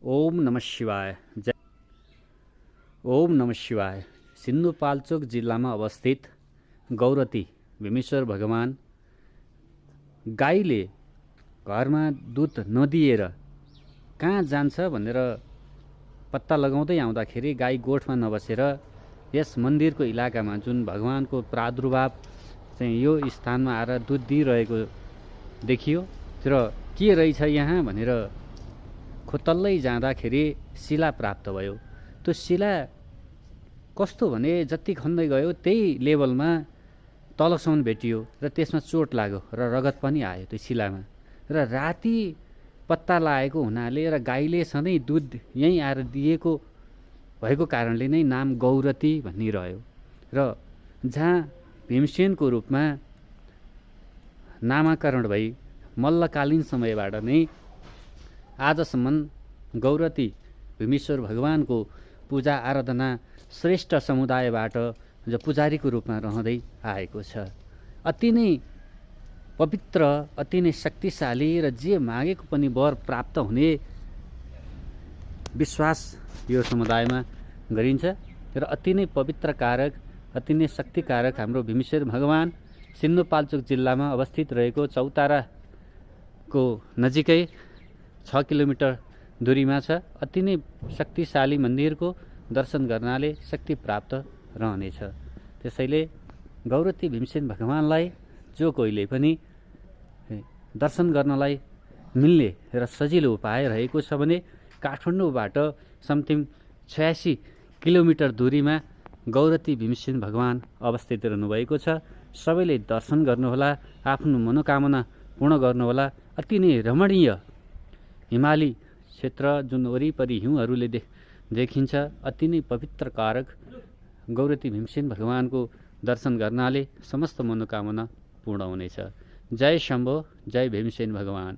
ओम नमः शिवाय। जय ओम नमः शिवाय। सिन्धुपाल्चोक जिल्लामा अवस्थित गौरती भीमेश्वर भगवान गाईले घरमा दुध नदिएर कहाँ जान्छ भनेर पत्ता लगाउँदै आउँदाखेरि गाई गोठमा नबसेर यस मन्दिरको इलाकामा जुन भगवानको प्रादुर्भाव चाहिँ यो स्थानमा आएर दुध दिइरहेको देखियो र के रहेछ यहाँ भनेर खोतल्लै जाँदाखेरि शिला प्राप्त भयो। त्यो शिला कस्तो भने जति खन्दै गयो त्यही लेभलमा तलसम्म भेटियो र त्यसमा चोट लाग्यो र रगत पनि आयो त्यो शिलामा। र राति पत्ता लागेको हुनाले र गाईले सधैँ दुध यहीँ आएर दिएको भएको कारणले नै नाम गौरती भन्ने रह्यो। र जहाँ भीमसेनको रूपमा नामाकरण भई मल्लकालीन समयबाट नै आजसम्म गौरती भीमेश्वर भगवानको पूजा आराधना श्रेष्ठ समुदायबाट जो पुजारीको रूपमा रहँदै आएको छ। अति नै पवित्र, अति नै शक्तिशाली र जे मागेको पनि वर प्राप्त हुने विश्वास यो समुदायमा गरिन्छ। र अति नै पवित्र कारक, अति नै शक्तिकारक हाम्रो भीमेश्वर भगवान सिन्धुपाल्चोक जिल्लामा अवस्थित रहेको चौताराको नजिकै 6 किलोमिटर दूरीमा छ। अति नै शक्तिशाली मन्दिरको दर्शन गर्नाले शक्ति प्राप्त रहनेछ। त्यसैले गौरती भीमसेन भगवानलाई जो कोहीले पनि दर्शन गर्नलाई मिल्ने र सजिलो उपाय रहेको छ भने काठमाडौँबाट समथिङ 86 किलोमिटर दूरीमा गौरती भीमसेन भगवान अवस्थित रहनुभएको छ। सबैले दर्शन गर्नुहोला, आफ्नो मनोकामना पूर्ण गर्नुहोला। अति नै रमणीय हिमाली क्षेत्र जुन वरिपरि हिउँहरूले देखिन्छ, अति नै पवित्र कारक गौरती भीमसेन भगवानको दर्शन गर्नाले समस्त मनोकामना पूर्ण हुनेछ। जय शम्भो, जय भीमसेन भगवान।